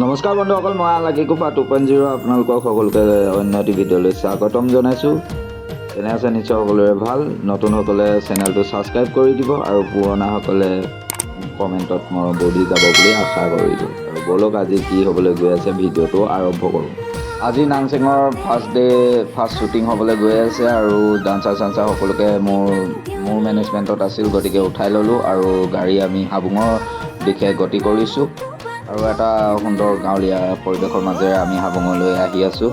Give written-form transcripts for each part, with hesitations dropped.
নমস্কাৰ বন্ধুসকল, মই লাকি কোফা 2.0 আপোনালোকক সকলোকে অন্য এটি ভিডিঅ'লৈ স্বাগতম জনাইছোঁ। কেনে আছে? নিশ্চয় সকলোৰে ভাল। নতুনসকলে চেনেলটো ছাবস্ক্ৰাইব কৰি দিব আৰু পুৰণাসকলে কমেণ্টত মৰমবোৰ দি যাব বুলি আশা কৰিলোঁ। আৰু ব'লক, আজি কি হ'বলৈ গৈ আছে ভিডিঅ'টো আৰম্ভ কৰোঁ। আজি নাংচেঙৰ ফাৰ্ষ্ট ডে, ফাৰ্ষ্ট শ্বুটিং হ'বলৈ গৈ আছে আৰু ডান্সাৰ চান্সাৰ সকলোকে মোৰ মোৰ মেনেজমেণ্টত আছিল, গতিকে উঠাই ল'লোঁ আৰু গাড়ী আমি হাবুঙৰ দিশে গতি কৰিছোঁ। আৰু এটা সুন্দৰ গাঁৱলীয়া পৰিৱেশৰ মাজেৰে আমি হাবুঙলৈ আহি আছোঁ।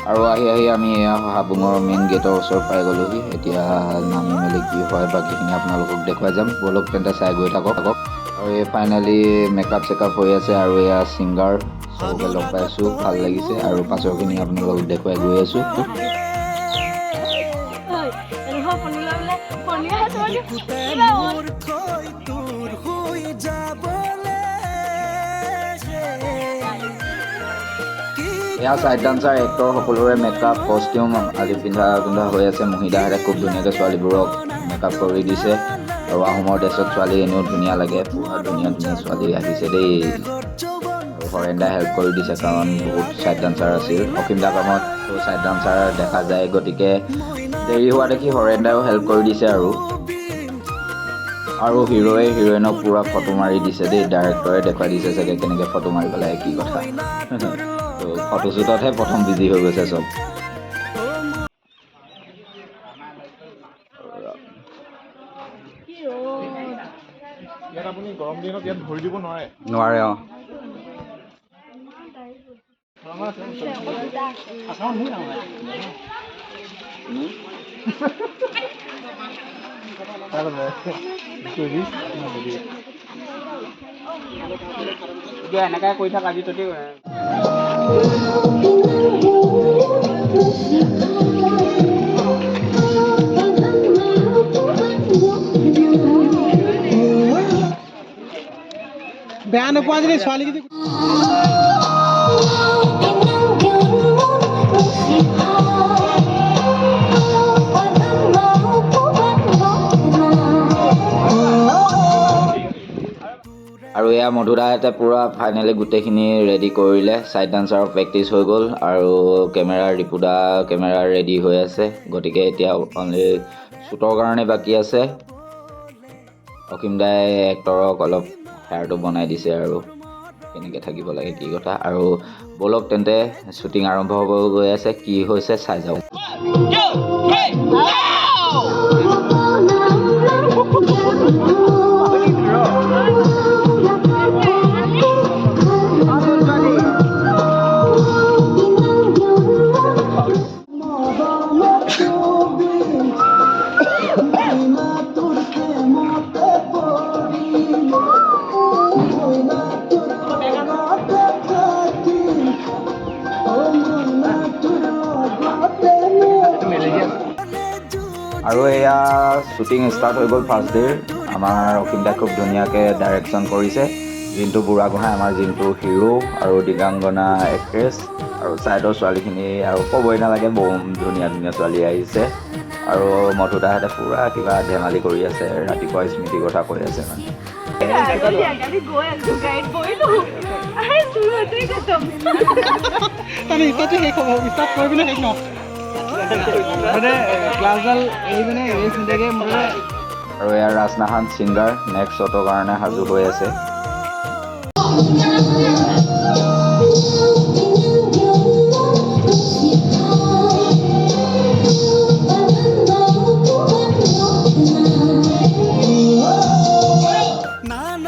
আৰু আহি আহি আমি এয়া হাবুঙৰ মেইন গেটৰ ওচৰত পাই গ'লোহি। এতিয়া নামি মেলি কি হয় বাকীখিনি আপোনালোকক দেখুৱাই যাম। ব'লক তেন্তে, চাই গৈ থাকক। আৰু এই ফাইনেলি মেকআপ চেকআপ হৈ আছে আৰু এয়া ছিংগাৰ চবকে লগ পাইছোঁ, ভাল লাগিছে। আৰু পাছৰখিনি আপোনালোকক দেখুৱাই গৈ আছোঁ। এনেকুৱা ফোন লৈ বোলে সন্ধিয়া কিবা হ'ল। মূৰ্খই তোৰ হৈ যাবলে। এয়া ছাইড ডান্সাৰ, এক্টৰ সকলোৰে মেকআপ, কষ্টিউম আজি পিন্ধা পিন্ধা হৈ আছে। মহিলাহঁতে খুব ধুনীয়াকৈ ছোৱালীবোৰক মেকআপ কৰি দিছে। আৰু আহোমৰ ড্ৰেছত ছোৱালী এনেও ধুনীয়া লাগে। পূৰা ধুনীয়া ধুনীয়া ছোৱালী আহিছে দেই। আৰু হৰেণ দাই হেল্প কৰি দিছে, কাৰণ বহুত ছাইড ডান্সাৰ আছিল। অসীম দা কামত ছাইড ডান্সাৰ দেখা যায়, গতিকে দেৰি হোৱা দেখি হৰেণ দায়ো হেল্প কৰি দিছে। আৰু আৰু হিৰ'য়ে হিৰইনক পূৰা ফটো মাৰি দিছে দেই। ডাইৰেক্টৰে দেখুৱাই দিছে চাগে কেনেকৈ ফটো মাৰিব লাগে, কি কথা। তো ফটোশ্বুটতহে প্ৰথম বিজি হৈ গৈছে চব। কি ৰ'দ! ইয়াত আপুনি গৰম দিনত ইয়াত ভৰি দিব নোৱাৰে। নোৱাৰে, অঁ। আছে, অকল দুটা আছে। এতিয়া এনেকাই কৰি থাক আজি ততে। বেয়া নোপোৱা যদি ছোৱালী যদি। আৰু এয়া মধুদাহঁতে পূৰা ফাইনেলি গোটেইখিনি ৰেডি কৰিলে। ছাইড ডান্সাৰৰ প্ৰেক্টিচ হৈ গ'ল আৰু কেমেৰা ৰিপুদা কেমেৰা ৰেডি হৈ আছে। গতিকে এতিয়া অনলি শ্বুটৰ কাৰণে বাকী আছে। অসীম দাই এক্টৰক অলপ হেয়াৰটো বনাই দিছে আৰু কেনেকৈ থাকিব লাগে, কি কথা। আৰু ব'লক তেন্তে, শ্বুটিং আৰম্ভ হ'ব গৈ আছে, কি হৈছে চাই যাওক। তোৰ প্ৰেমতে পৰি মইনা তোৰ লগতে থাকিম, অ মইনা তোৰ লগতে। আৰু এয়া শ্বুটিং ষ্টাৰ্ট হৈ গ'ল ফাৰ্ষ্ট ডে'ৰ। আমাৰ অসীম দাই খুব ধুনীয়াকৈ ডাইৰেকশ্যন কৰিছে। জিন্তু বুঢ়াগোহাঁই আমাৰ জিন্তু হিৰ' আৰু দিগাংগনা এক্ট্ৰেছ আৰু ছাইডৰ ছোৱালীখিনি আৰু ক'বই নালাগে, বহুত ধুনীয়া ধুনীয়া ছোৱালী আহিছে। আৰু মধুদাহঁতে পূৰা কিবা ধেমালি কৰি আছে, ৰাতিপুৱা স্মৃতিৰ কথা কৈ আছে মানে। আমি গৈ আছো, গাড়ীত বহিলো, আৰে চুৰতে খতম। তাৰমানে ষ্টাৰ্টটো শেষ হ'ব, ষ্টাৰ্ট কৰি পিনে শেষ নহয় মানে ক্লাছডাল এই মানে ৰেষ্ট নিদিয়াকৈ মুঠতে। আৰু এয়া ৰাজনাহান ছিংগাৰ নেক্সট শ্বটৰ কাৰণে সাজু হৈ আছে।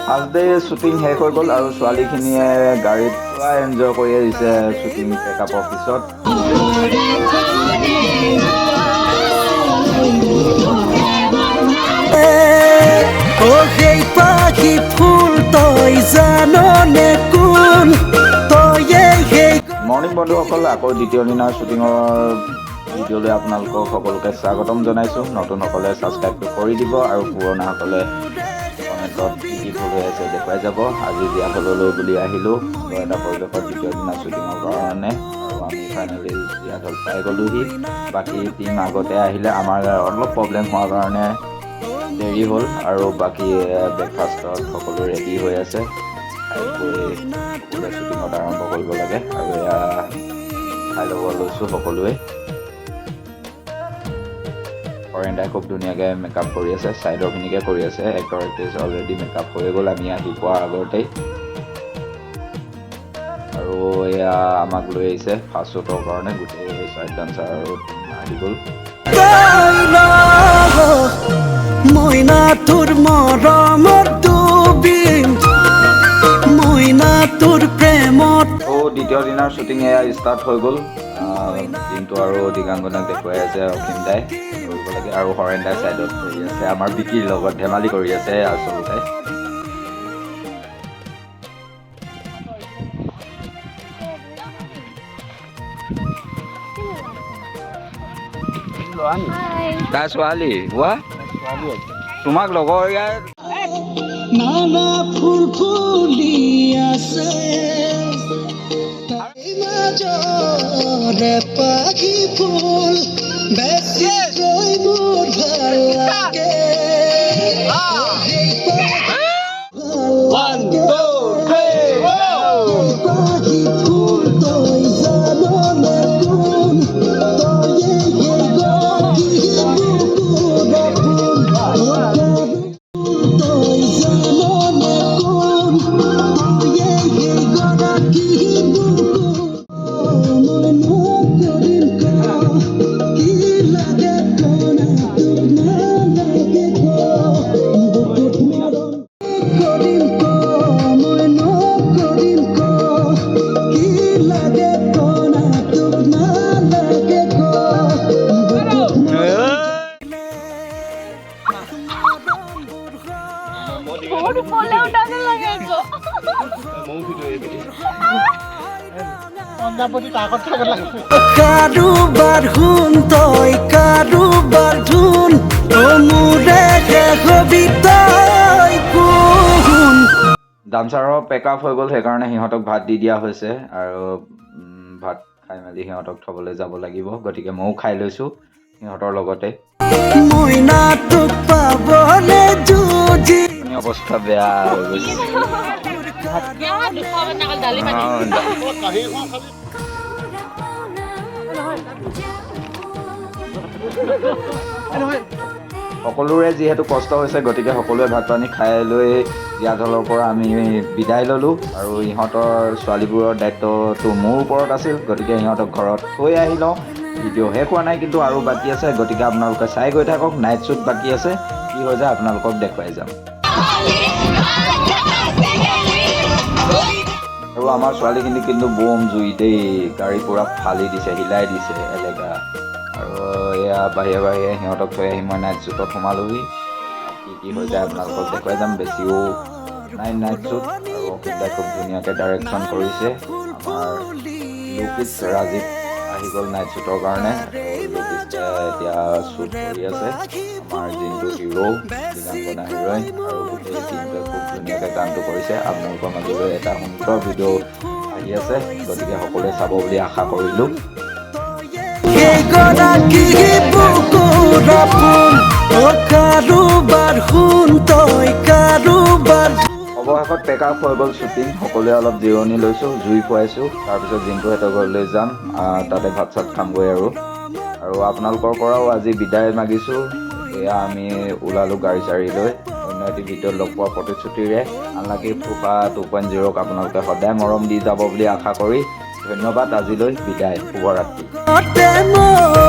ফাৰ্ষ্ট ডে শ্বুটিং শেষ হৈ গ'ল আৰু ছোৱালীখিনিয়ে গাড়ীত পূৰা এনজয় কৰি আহিছে শ্বুটিং পেকআপৰ পিছত। অ সেই পাখি ফুল, তই জাননে কোন তয়ে সেই? মৰ্ণিং বন্ধুসকল, আকৌ দ্বিতীয় দিনাৰ শ্বুটিঙৰ ভিডিঅ'লৈ আপোনালোকক সকলোকে স্বাগতম জনাইছোঁ। নতুনসকলে ছাবস্ক্ৰাইবটো কৰি দিব আৰু পুৰণাসকলে কমেণ্টত কি কি ভুল হৈ আছে দেখুৱাই যাব। আজি জীয়াঢললৈ বুলি আহিলোঁ এটা পৰিৱেশত দ্বিতীয় দিনা শ্বুটিঙৰ কাৰণে আৰু আমি ফাইনেলি জীয়াঢল পাই গ'লোহি। বাকী টীম আগতে আহিলে, আমাৰ অলপ প্ৰব্লেম হোৱাৰ কাৰণে। দেৰি হ'ল আৰু বাকী ব্ৰেকফাষ্টত সকলো ৰেডি হৈ আছে। খাই বৈ সকলোৱে শ্বুটিঙত আৰম্ভ কৰিব লাগে আৰু এয়া খাই ল'ব লৈছোঁ সকলোৱে। হৰেণ দাই খুব ধুনীয়াকৈ মেকআপ কৰি আছে, ছাইডৰখিনিকে কৰি আছে। এক্টৰ এক্ট্ৰেছ অলৰেডি মেকআপ হৈ গ'ল আমি আহি পোৱাৰ আগতেই। আৰু এয়া আমাক লৈ আহিছে ফাৰ্ষ্ট শ্বুটৰ কাৰণে, গোটেই ছাইড ডান্সাৰ আৰু আহি গ'ল। তই মইনা তোৰ মৰমত ডুবিম, মইনা তোৰ প্ৰেমত। ত' দ্বিতীয় দিনাৰ শ্বুটিং এয়া ষ্টাৰ্ট হৈ গ'ল। দিনটো আৰু দিগাংগনাক দেখুৱাই আছে অসীম দাই কৰিব লাগে আৰু হৰেণ দাই ছাইডত কৰি আছে, আমাৰ বিকিৰ লগত ধেমালি কৰি আছে আচলতে। তাই ছোৱালী হোৱা তোমাক লগৰ ইয়াৰ নানা ফুল ফুলি আছে, তাৰে মাজৰে পাখি ফুল বেছিকৈ মোৰ ভাল লাগে। সেই ভাল লাগে। পাখি ফুল তই জাননে কোন? তয়ে সেই গৰাকী বুকুৰ আপোন। তই জাননে কোন? তয়ে সেই গৰাকী বুকুৰ। মই নকৰিম ক, কি লাগে ক না, তোক নালাগে ক, বুকুত মৰম কৰিম ক, মই নকৰিম ক, কি লাগে ক না, তোক নালাগে ক, বুকুত মৰমবোৰ বহুত ওপৰলৈ উঠা যেন লাগে আকৌ। পঞ্জাৱতী তাকত থাকত লাগে। কাৰোবাৰ সোণ তই, কাৰোবাৰ ধুন, অ মোৰে হবি তই কোন? ডান্সাৰৰ পেক আপ হৈ গ'ল, সেইকাৰণে সিহঁতক ভাত দি দিয়া হৈছে আৰু ভাত খাই মেলি সিহঁতক থ'বলৈ যাব লাগিব, গতিকে ময়ো খাই লৈছোঁ সিহঁতৰ লগতে। মইনা তোক পাবলে যুঁজি অৱস্থা বেয়া হৈ গৈছে। সকলোৰে যিহেতু কষ্ট হৈছে, গতিকে সকলোৱে ভাত পানী খাই লৈ জীয়াঢলৰ পৰা আমি বিদায় ল'লোঁ। আৰু ইহঁতৰ ছোৱালীবোৰৰ দায়িত্বটো মোৰ ওপৰত আছিল, গতিকে সিহঁতক ঘৰত থৈ আহি লওঁ। ভিডিঅ' শেষ হোৱা নাই কিন্তু আৰু বাকী আছে, গতিকে আপোনালোকে চাই গৈ থাকক। নাইট শ্বুট বাকী আছে, কি হৈ যায় আপোনালোকক দেখুৱাই যাম। আৰু আমাৰ ছোৱালীখিনি কিন্তু বম জুই দেই, গাড়ী পূৰা ফালি দিছে, হিলাই দিছে এলেকা। আৰু এয়া বাহিৰে বাহিৰে সিহঁতক থৈ আহি মই নাইট শ্বুটত সোমালোহি। কি কি হৈ যায় আপোনালোকক দেখুৱাই যাম। বেছিও নাই নাইট শ্বুট। আৰু অসীম দাই খুব ধুনীয়াকৈ ডাইৰেকশ্যন কৰিছে। আমাৰ লোকিত ৰাজীৱ আহি গ'ল নাইট শ্বুটৰ কাৰণে। আৰু লোকিতে এতিয়া শ্বুট কৰি আছে আমাৰ যোনটো হিৰ' দিগাংগনা হিৰইন। আৰু গোটেই টিমটোৱে খুব ধুনীয়াকৈ কামটো কৰিছে। আপোনালোকৰ মাজলৈ এটা সুন্দৰ ভিডিঅ' আহি আছে, গতিকে সকলোৱে চাব বুলি আশা কৰিলোঁ। সেই গৰাকী বুকুৰ আপোন, অ কাৰোবাৰ সোণ তই, কাৰোবাৰ। অৱশেষত পেক আপ হৈ গ'ল শ্বুটিং। সকলোৱে অলপ জিৰণি লৈছোঁ, জুই ফুৱাইছোঁ। তাৰপিছত জিণ্টুহঁতৰ ঘৰলৈ যাম, তাতে ভাত চাত খামগৈ। আৰু আৰু আপোনালোকৰ পৰাও আজি বিদায় মাগিছোঁ। এয়া আমি ওলালোঁ গাড়ী চাড়ী লৈ। অন্য এটি ভিডিঅ'ত লগ পোৱাৰ প্ৰতিশ্ৰুতিৰে আনলাকি ফুফা 2.0ক আপোনালোকে সদায় মৰম দি যাব বুলি আশা কৰি ধন্যবাদ। আজিলৈ বিদায়, শুভৰাত্ৰি। মই